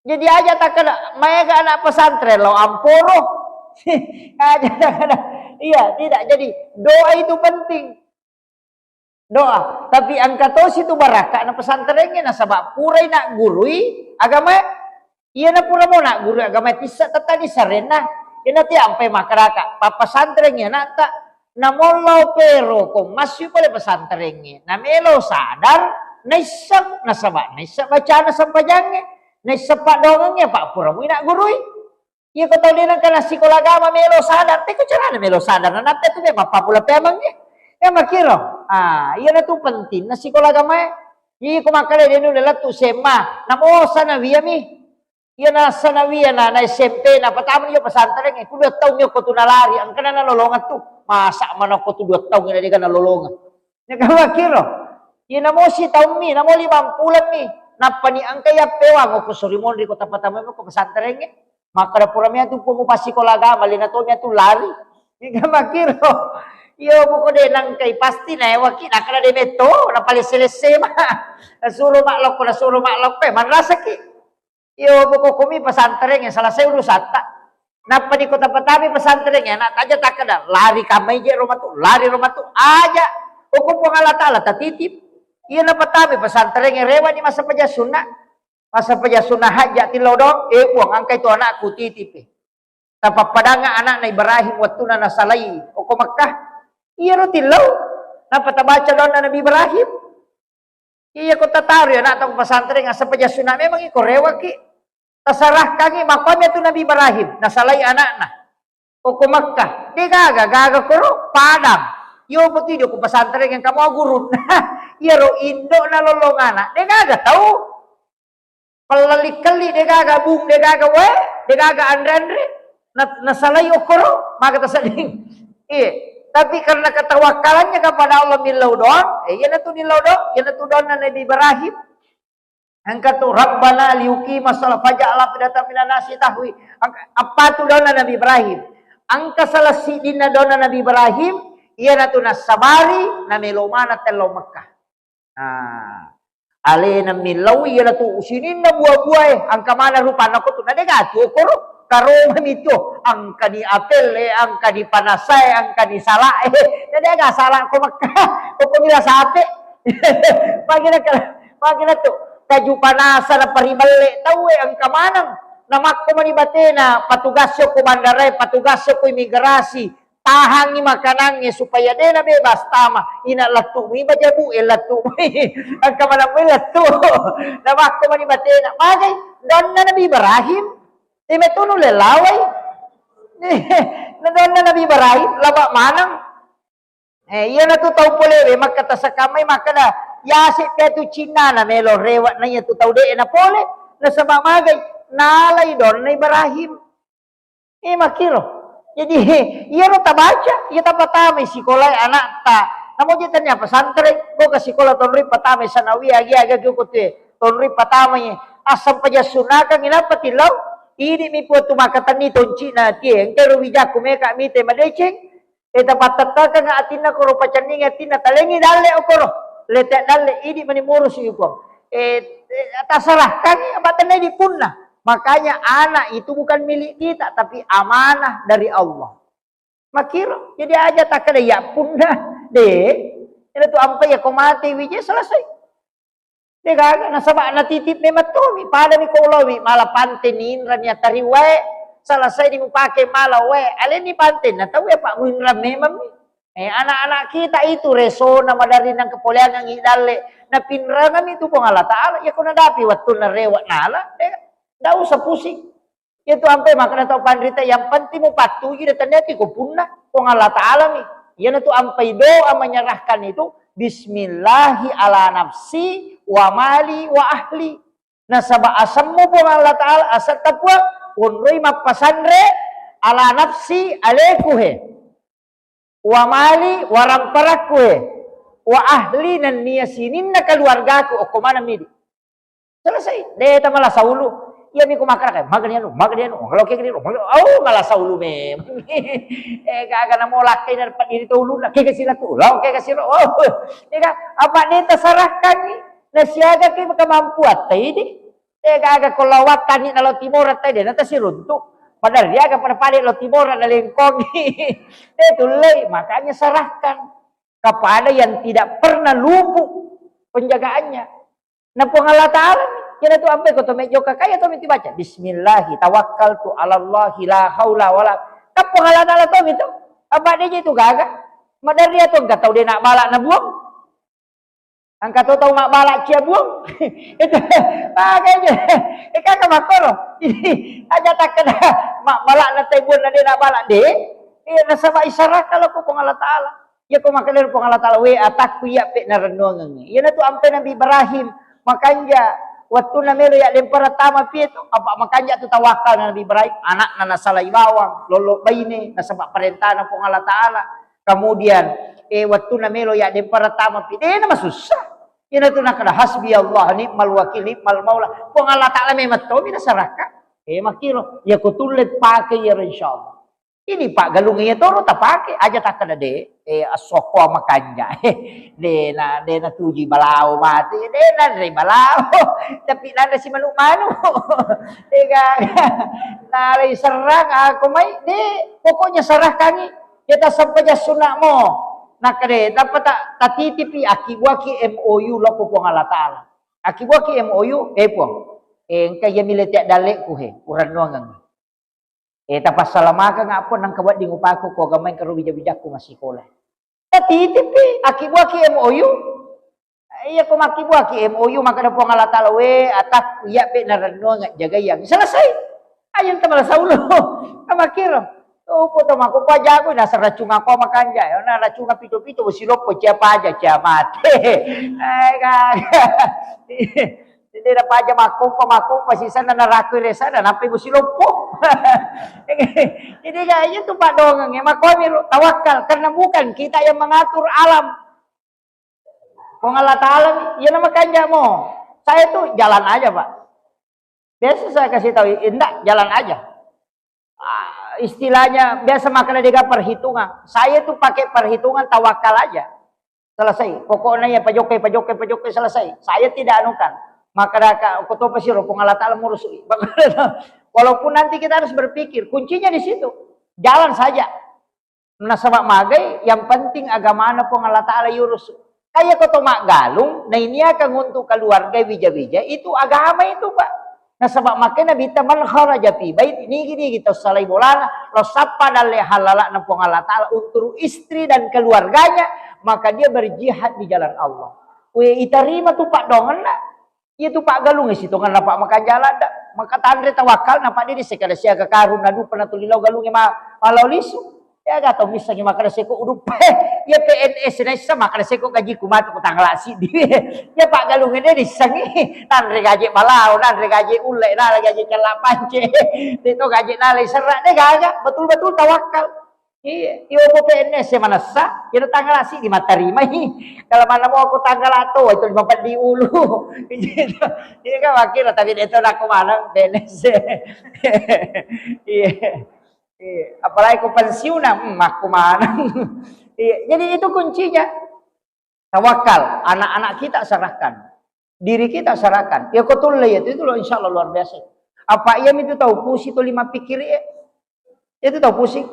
Jadi aja takkeda, maega anak pesantren lo amporo. Aja takkeda. Iya, tidak. Jadi doa itu penting. Doa. Tapi engka tosi tu barakka na pesantrengnge nasaba purai naggurui agama. Iyana pura mo naggurui agama tissa tettani sarenna. Iyana ti ampai makkedaka, "Pappasantrengngi anakta, namollo pero ko massu pole pesantrengnge. Namelo sadar, naisseng, nasaba naisseng bacana sempajangnge, naisseng paddoangengnge, apa pura mui naggurui." Iya ko tau de' nengka nassikola agama melo sadar, teko carana melo sadar, nanatta tu memang pappula pemangnge. Ya makkiro. Ah, iyana tu pentingna sikola agamae. Iya ko makkeda de' nulle lettu S M A, namo sanawiyah mi. Iya na sanawiyah na, na S M P na patama iya pesantren, ku dua taung iya ko tu nalari, engkana nalolongeng tu. Masa mana ko tu dua taung ina de' nalolongeng. Neka makkiro. Iya namo sitaung mi, namo limang pulang mi. Nappa ni engka iya pewa ko suri monri ko tapatama ko pesantrengnge. Makkeda pura mia tu ko mupassikola agama, lena to mia tu lari. Neka makkiro. Iyo, poko de' nangkai pasti naewaki, nakkeda de' metto, napalesse-lesse ma. Nasuro maklokko, nasuro maklokko, eh, manrasaki. Iyo, poko komi pesantrengnge, selesai urusatta. Nappa di kota patami pesantrengnge, anak taja takkeda, lari kamai je roma tu, lari roma tu, aja. Hukum Puang Allah Ta'ala tatitip. Iya napatami pesantrengnge, rewa ni masa pajak sunna. Masa pajak sunna hajja tillau dong, eh, Puang, engkai tu anakku titipi. Tapappadanga anakna Ibrahim wattuna nasalai oko Makkah. Iyaro tillau. Napa tabaca doanna Nabi Ibrahim? Iya ko tataru ya, nak tau pesantren, asal pajak sunna memang iko rewaki. Tasarahkangi makomi tu Nabi Ibrahim, nasalai anakna. Oko Makkah, de' gaga, gaga koro, Padang. Yo, betul, ko pesantren yang kamu gurun. Iyaro indo na lolong anak, de' gaga tau. Pellali-kelli de' gaga bung, de' gaga wae, de' gaga anre-anre. Na-, nasalai okkoro, maka tasedding. Iya. Tapi karena ketawakkalannya kepada Allah millau doang, eh, iyanatu nillau doang, iyanatu doanna Nabi Ibrahim. Engka tu, "Rabbana liyuqimas shalah faj'al afidatan minan nasi tahwi." Engka, apa tu doanna Nabi Ibrahim? Engka salah siddinna doanna Nabi Ibrahim, iyanatu nassabari, namelo maneng tellau Mekkah. Nah, alena millau iyanatu sininna bua-buae, engka maneng rupanna ko tu, na de' gaga tu okkoro, karomami tu, engkani apelle, engkani panasae, engkani salae, na de' gaga sala ko Mekkah, ko mila sape. Magina ka-, magina tu, kaju panasa na paribelle taue engka maneng, namakko mani batena, patugas ko bandarae, patugas ko imigrasi, tahangi makanangnge supaya de' nabebas tama. Ina lettu mui bajabu e lettu mui. Engka maneng mui lettu. Namakko mani batena. Magai donna Nabi Ibrahim. Imetunu lelawai. Na donna Nabi Ibrahim laba maneng. Eh, iyanatu tau polewe makkata sakamai makkada, yase piatu cinnana melo rewe' na iyatu tau de' na pole. Nasaba magai nalai donna Ibrahim. Eh, makkiro. Jadi, iyaro tabaca, iya tapatamai sikolae anakta. Namo je tania pesantren, boka sikola tonroi patamai sanawiyah, agi-agi ko tue, tonroi patamai. Asam pajassunakang inappa tillau, idi mi puatu makatenni toncina tie, engkai ro wijakku meka mite madeceng, e tapattettakang atinna koro pacenningi atinna talengi dalle okoro, lete dalle, idi mani murusu iko. Eh, eh, tasarahkan, apa tenai di punna. Makanya anak itu bukan milik kita, tapi amanah dari Allah. Makkiro, jadi aja takkeda ya punna, de'. Ina tu ampai ya ko mate wije selesai. De' gaga, nasaba natitip memang tomi, padami ko ulowi, mala pante ninrami atari wae, selesai di mupake mala wae, aleni pante na tau ya pak muinram memang mi. Eh, anak-anak kita itu resona maderri nang kepoleangengngi dalle, napinrengami tu Puang Allah Ta'ala. Iya ko nadapi wettunna rewe' nala, eh, ndak usah pusing. Iya tu ampai makkeda tau panrita, yang penting mupattuju dan tennati ko punna Puang Allah Ta'ala mi. Iyana tu ampai doa menyerahkan itu, "Bismillahi ala nafsi wa mali wa ahli." Nasaba asemmu Puang Allah Ta'ala, asetta Puang, onroi mappasanre ala nafsi, aleku he, wa mali, waramparakku he, wa ahli, nennia sininna keluargaku, okko maneng midi. Selesai. De' tamalasa ulu. Iya mi ku makkeda, magani anu, magani anu, magani anu, magani anu. Oh, malasa ulu memang. Eh, gaga namo lakkai na paddiri to ulunna, kega sila tu, lao kega sila. Oh, eh, ga, apa de' tasarahkan ni? Nasiaga ke kemampuan tadi. Eh, gaga ko lao Wattani na lao Timor tadi, na tasiruntu. Padahal dia aga pada-pada lao Timor na lengkong. Eh, tullei, makanya serahkan kepada yang tidak pernah luput penjagaannya. Na Puang Allah Ta'ala, iyana tu ampai ko to mejjo kakaya to miti baca, "Bismillahi tawakkaltu 'alallahi la haula wala." Kan Puang Allah Ta'ala to mitu. Apa de' je tu gaga? Maderri atau engka tau de' na bala na buang? Engka to tau mabbala cia buang? Itu makanya, eh, kaka makkoro. Jadi, aja takkeda mabbala na tai buang na de' na bala de'. Iya, nasaba isarahkan lao ko Puang Allah Ta'ala. Iya ko makkeda Puang Allah Ta'ala, "We atakku iya pe narennuangengngi." Iyana tu ampai Nabi Ibrahim makanja, wettunna melo ya lempara tama piye tu, apa makanja tu tawakkal Nabi Ibrahim, anakna nasalai bawang, lollo baine, nasaba parentana Puang Allah Ta'ala. Kemudian, eh, wettunna melo ya lempara tama piye, de' na masussa. Iyana tu nakkeda, "Hasbi Allah, ni'mal wakil, ni'mal maula." Puang Allah Ta'ala memang tomi nasarahkan. Eh, makkiro, iya ko tulle pake iyaro, insyaallah. Ini paggalung iya toro tapake, aja takkeda de', eh, assokko makanja. De' na, de' na tuji balao mate, de' nanre balao. Tapi nanre si manu-manu. Ega, nalai serang aku mai, de', pokoknya serahkangi. Kita sempaja sunat mo. Nakkeda, tanpa ta-, tatitipi, akkibuaki M O U lao ko Puang Allah Ta'ala. Akkibuaki M O U, eh, Puang. Eh, engka iya mile te dalleku he, urennuangeng. Eh, tapassalamakeng apa nangka wedding upaku ko agamai karo bija-bijakku massikola. Tatitipi, akkibuaki M O U. Iya ko makkibuaki M O U, makkeda Puang Allah Ta'ala, "We atakku iya pe narennuang jagai yang." Selesai. Aja ente malasa ulu. Amakkiro. Upo to makkupa jago, nasa racung aku makanja. Na racung pito-pito, siloppo, cia paja, cia mate. Eh, gaga. Jadi ada paja makkupa, makkupa, sisana naraku resana, nampai musiloppo. Jadi, ya, itu Pak Dongeng, ya, makomi lu, tawakal, karena bukan kita yang mengatur alam. Puang Allah Ta'ala, iya nama kanjamo. Saya tuh jalan aja, Pak. Biasa saya kasih tahu, "Enggak, jalan aja." Ah, istilahnya biasa makanya dia perhitungan. Saya tuh pakai perhitungan tawakal aja. Selesai. Pokoknya ya pajokai, pajokai, pajokai, selesai. Saya tidak anukan. Maka aku tuh pasti Puang Allah Ta'ala murusui. Walaupun nanti kita harus berpikir, kuncinya di situ. Jalan saja. Nasaba magai, yang penting agamana Puang Allah Ta'ala yurus. Kaya ko to maggalung, nainiakang untuk keluarga wija-wija, itu agama itu, Pak. Nasaba makai Nabi ta, "Man kharaja fi bait," nigi-nigi tau salai bolana, lo sappa dalle halalana Puang Allah Ta'ala untuk istri dan keluarganya, maka dia berjihad di jalan Allah. We, itarima tu Pak Dongenna. Iya tu paggalungnge sitongenna, Pak, makanja ladde. Maka tanre tawakkalna, Pak, didi sekada siaga karung nadupa natuli lao galungnge ma-, malao lisu. Ya, gato missengi makkeda seko uduppe. Ya, P N S naissa makkeda seko gajiku matu ko tanggal siddi. Ya, paggalungnge de dissengi. Nanre gaje balao, nanre gaje ulle, nanre gaje cella pance. De to gaje nalai serra, de gaga. Betul-betul tawakkal. Iya, iya, opo P N S manessa, iyaro tanggal siddi mattarimai. Kalau mana mau aku tanggal atau itu lima peddi ulu. Iya kan wakil, tapi dia tahu aku mana P N S. Iya. Iya. Apalagi ku pensiun, hmm, aku mana. Iya. Jadi itu kuncinya. Tawakal, anak-anak kita serahkan. Diri kita serahkan. Ya, ko tulle ya, itu loh, insya Allah luar biasa. Apa iya itu tahu pusi to lima pikir ya? Itu tahu pusing.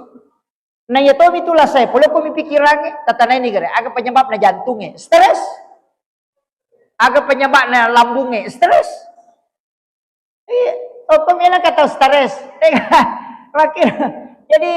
Nah, iya to itu lah saya, pole ko mi pikirannya, tatanai ni gare, aga penyebabnya jantungnya? Stres. Aga penyebabnya lambungnya? Stres. Iya, hukum ini kata stres. Jadi,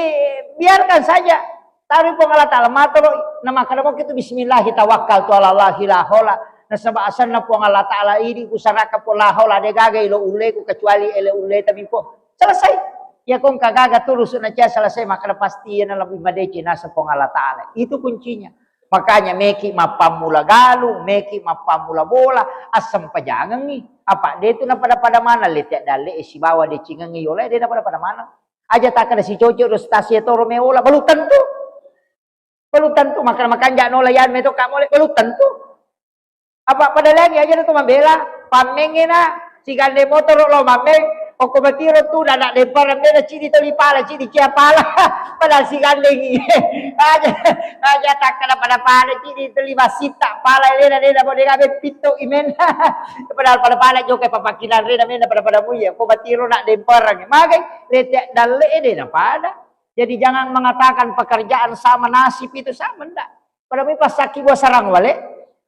biarkan saja. Taro Puang Allah Ta'ala matoro, na makkeda moki tu, "Bismillahi tawakkaltu 'alallahi la haula." Nasaba asenna Puang Allah Ta'ala idi kusaraka Puang la haula, de gaga ilo ulleku kecuali ele ulleta mi Puang. Selesai. Iya ko engka gaga turusu na cia selesai, makkeda pasti iyana lebih madeceng naseng Puang Allah Ta'ala. Itu kuncinya. Makanya meki mappammula galung, meki mappammula bola, assempajangengngi. Apa de tu napada-pada maneng lete dalle e sibawa decengengngi yola, de napada-pada maneng. Aja takkeda sicoco do stasi toro meola, belum tentu. Belum tentu, makkeda makanja nola yan meto ka mole, belum tentu. Apa pada lagi aja tu mambela, pammengena, sigande motoro lo mammeng, okko batiro tu, dana demparang beda cidi toli pala, cidi cia pala, padahal sigandengi. Aja, aja takkeda pada-pada, cidi toli basitta pala, lena, lena, bodega be pitto imen. Padahal pada-pada jokai papakinan rena, mena pada-pada muya, ko batiro nak demparang. Magai, lete dalle e de napada. Jadi jangan mengatakan pekerjaan sama, nasib itu sama, ndak. Pada mi passakki bua sarang wale,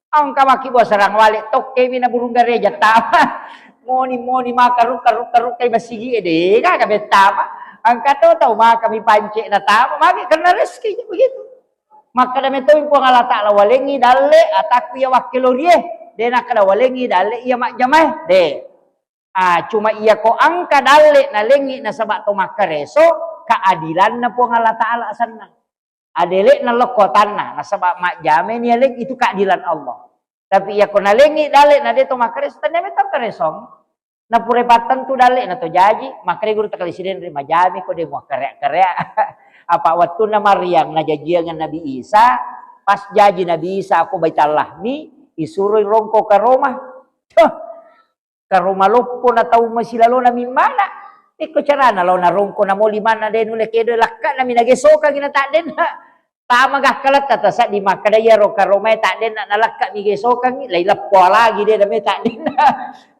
engka makki bua sarang wale, tokkemi na burung gareja tama. Moni-moni maka rukka-rukka-rukkai basigi e, de gaga bettama. Engka to tau maka mi pance na tama, magi karena rezeki begitu. Makkeda metoi Puang Allah Ta'ala, "Walengngi dalle atakku iya wakkelorie." De nakkeda, "Walengngi dalle iya majjamae." De. Ah, cuma iya ko engka dalle nalengngi nasaba to makkareso, keadilanna Puang Allah Ta'ala asenna. Adele'na lokko tanna, nasaba majjamai ni aleng, itu keadilan Allah. Tapi iya ko nalengngi dalle na de to makkareso, tania metang karesong. Na pura pattentu dalle na to jaji, makkeda guru takali sidenri, "Majami ko de muakkareak-kareak." Apa wettunna Maryam najajiangeng Nabi Isa, pas jaji Nabi Isa ko Baitul Lahmi, isuroi rongko karoma. Tuh, Karo maloppo na tau masilalona mimmana. Ikko carana lao narongko namo limanna de nulle kedo lakka'na mi nagesokangi na ta'denna. Tama gakkaletta tasaddi makkeda iyaro karomae ta'denna nalakka mi gesokangi, laileppo lagi de name ta'denna.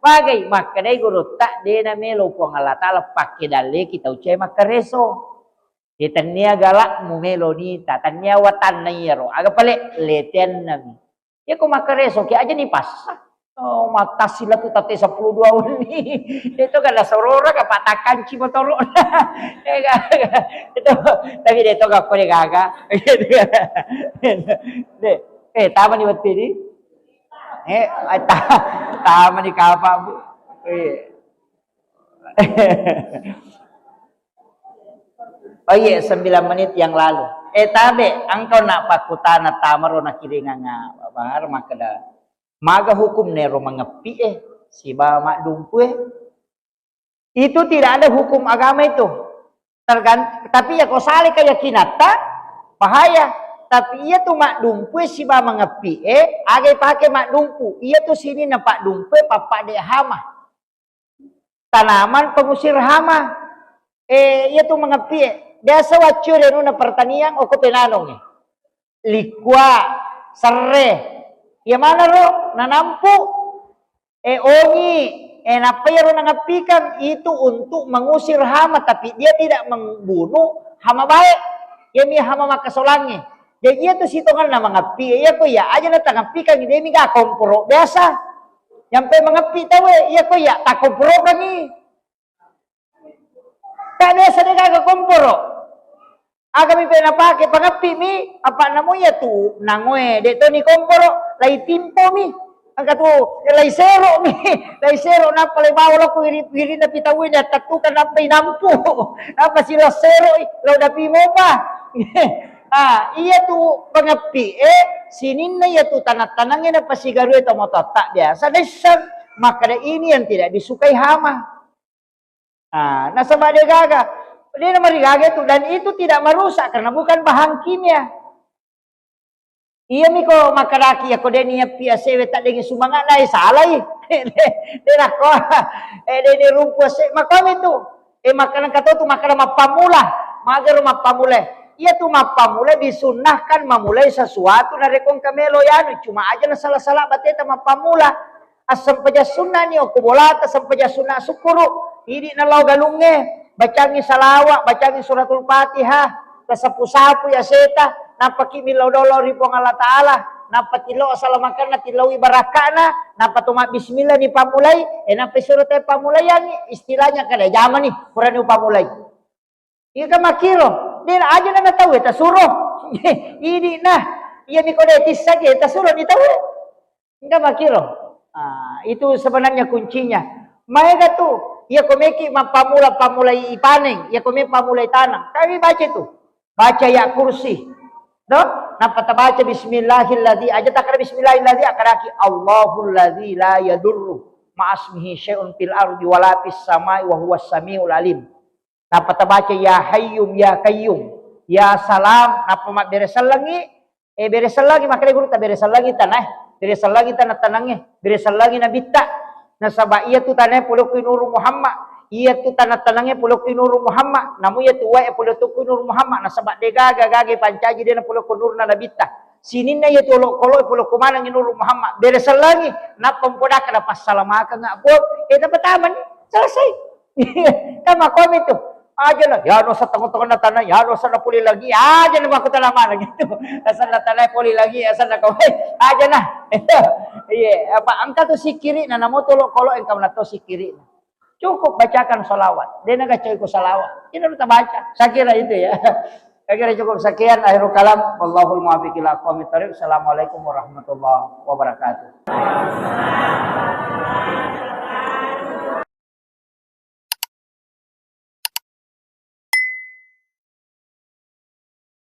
Magai makkedai gurutta de namelo Puang Allah Ta'ala pakke dalleki tau cae makkareso. De tennia galakmu melo nita, tennia watanna iyaro. Aga pale leteannami. Iya ko makkareso ki aja ni passa. Oh, mattasi latu tate sepuluh dua wenni. Itu kan sorora ka patakanci motoro. Eh, ga-, ga-, itu, tapi de to gakko de gaga. De, eh, tama ni wetti di. Eh, ta-, tama ni kapa, Bu. Eh. Oh iya, sembilan menit yang lalu. Eh, tabe, engkau nak pakkutana tamaro nakiringanga bahar makkeda, maga hukum nero mangeppi e siba maddumpu e? Itu tidak ada hukum agama itu. Tergant-, tapi ya ko sale keyakinatta, bahaya. Tapi iya tu maddumpu e siba mangeppi e, aga ipake maddumpu. Iya tu sininna paddumpu e, pappadde hama. Tanaman pengusir hama. Eh, iya tu mangeppi e. Biasa waccio de nuna pertanian, oko penanong e. Likkua, serre. Iya manaro nanampu. Eh, ongi. Eh, nappa iyaro nangappikang itu untuk mengusir hama, tapi dia tidak membunuh hama baik. Iyami hama makkasolangnge. Jadi iya tu sitonganna mangeppi e, iya ko iya aja na tangeppikangi, demi ga komporo biasa. Nyampe mangeppi tau e, iya ko iya takomporokangi. Tak biasa de gaga komporo. Aga mi pe napake pangeppi mi, apa namo iya tu nangoe de to ni komporo, lai timpo mi. Engka tu, ya, lai sero mi, lai sero nappa lai bawa lako wiri-, wirinna pitau ini, tattukang nappa inampu, nappa sila sero i, lao dapi mopa. Ah, iya tu pangeppi e, sininna iya tu tanang-tanangnge nappa sigarue to mototta biasa desseng, makkeda ini yang tidak disukai hama. Ah, nasaba de gaga, de namarigaga itu, dan itu tidak merusak karena bukan bahan kimia. Iyami ko makkedaki, iya ko de niappi asewe taddengi sumanga'na, eh, salai. De, de nakko, eh, de nirumpu ase, makkomi tu. Eh, makkeda engka to tu makkeda mappammula. Magaro mappammula. Iya tu mappammula disunnahkan memulai sesuatu narekko engka melo yanu, cuma aja na sala-sala bateta mappammula. Assempajang sunnani okko bolata, sempajang sunna sukkuru, idi nalao galungnge, bacangi salawa, bacangi suratul Fatihah, tasapu-sapu yaseta, nappaki millau dolo ri Puang Allah Ta'ala, nappa tillau asalamakenna, tillaui barakka'na, nappa to mabbismillah ni pammulai, e nappa suro te pammulaiangi, istilahnya kada jamani, purani upammulai. Iya kan makkiro, de aja na tau e tasuro. Idi nah, iya miko de tissaki, tasuroni tau. Engka makiro. Ah, itu sebenarnya kuncinya. Maega tu, iya ko meki mappamula-pamulai ipaneng, iya ko meki pamulai tanang. Kami baca itu. Baca ya kursi. Do? Nappa tabaca bismillahilladzi. Aja takkada bismillahilladzi, akkadaki Allahulladzi la yadurru ma'asmihi syai'un fil ardi wala fis samai wa huwas samiul alim. Nappa tabaca ya hayyum ya qayyum. Ya salam, nappa mabbere sellengi, eh, bere sellengi, makkedai guru, tabere sellengi tanae, bere sellengi tanah-tanangnge, bere sellengi nabitta. Nasaba iya tu tanae polokki Nuru Muhammad, iya tu tanah-tanangnge polokki Nuru Muhammad, namu iya tu wae polokki Nuru Muhammad, nasaba de gaga-gaga pancaji de napolokko nuruna nabitta. Sininna iya tu olokolo polokko manengi Nuru Muhammad, bere sellengi, nappa mpodakka napassalamakengnga, Puang, eh, napatamani, selesai. Kan makkomi tu. Aja na, ya no sa tengah-tengah na tanah, ya no sa na puli lagi, aja na makutana mana gitu. Asal na tanah puli lagi, asal na kau, aja na. Iya, apa engka tu sikiri na namo tolo kolo engka mana tu sikiri. Cukup bacakan salawat. Dia naga coy ku salawat. Ini udah baca. Saya kira itu ya. Saya kira cukup sekian akhirul kalam. Wallahul muwaffiq ila aqwamit thariq. Assalamualaikum warahmatullahi wabarakatuh.